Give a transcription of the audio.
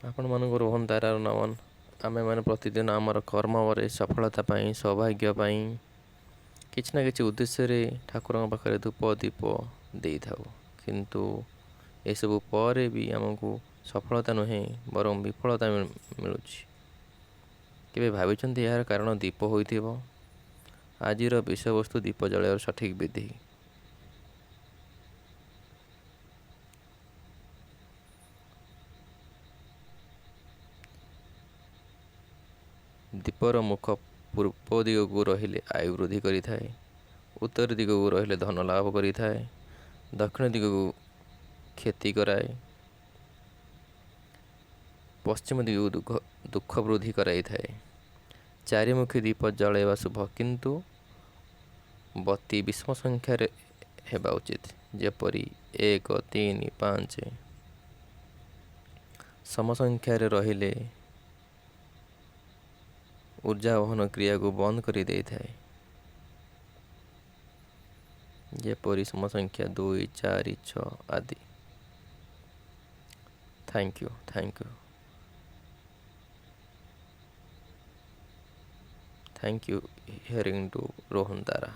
ଆପଣମାନଙ୍କୁ ରୋହନ ତାରାର ନମନ। ଆମେମାନେ ପ୍ରତିଦିନ ଆମର କର୍ମରେ ସଫଳତା ପାଇଁ, ସୌଭାଗ୍ୟ ପାଇଁ କିଛି ନା କିଛି ଉଦ୍ଦେଶ୍ୟରେ ଠାକୁରଙ୍କ ପାଖରେ ଧୂପ ଦୀପ ଦେଇଥାଉ, କିନ୍ତୁ ଏସବୁ ପରେ ବି ଆମକୁ ସଫଳତା ନୁହେଁ ବରଂ ବିଫଳତା ମିଳୁଛି। କେବେ ଭାବିଛନ୍ତି ଏହାର କାରଣ ଦୀପ ହୋଇଥିବ? ଆଜିର ବିଷୟବସ୍ତୁ ଦୀପ ଜଳାଇବାର ସଠିକ୍ ବିଧି। ଦୀପର ମୁଖ ପୂର୍ବ ଦିଗକୁ ରହିଲେ ଆୟୁ ବୃଦ୍ଧି କରିଥାଏ, ଉତ୍ତର ଦିଗକୁ ରହିଲେ ଧନ ଲାଭ କରିଥାଏ, ଦକ୍ଷିଣ ଦିଗକୁ କ୍ଷତି କରାଏ, ପଶ୍ଚିମ ଦିଗକୁ ଦୁଃଖ ବୃଦ୍ଧି କରାଇଥାଏ। ଚାରିମୁଖୀ ଦୀପ ଜଳାଇବା ଶୁଭ, କିନ୍ତୁ ବତି ବିଷମ ସଂଖ୍ୟାରେ ହେବା ଉଚିତ, ଯେପରି 1, 3, 5। ସମ ସଂଖ୍ୟାରେ ରହିଲେ ଉର୍ଜା ବହନ କ୍ରିୟାକୁ ବନ୍ଦ କରିଦେଇଥାଏ, ଯେପରି ସମ ସଂଖ୍ୟା 2, 4, 6 ଆଦି। Thank you, thank you, thank you hearing to Rohan Tara.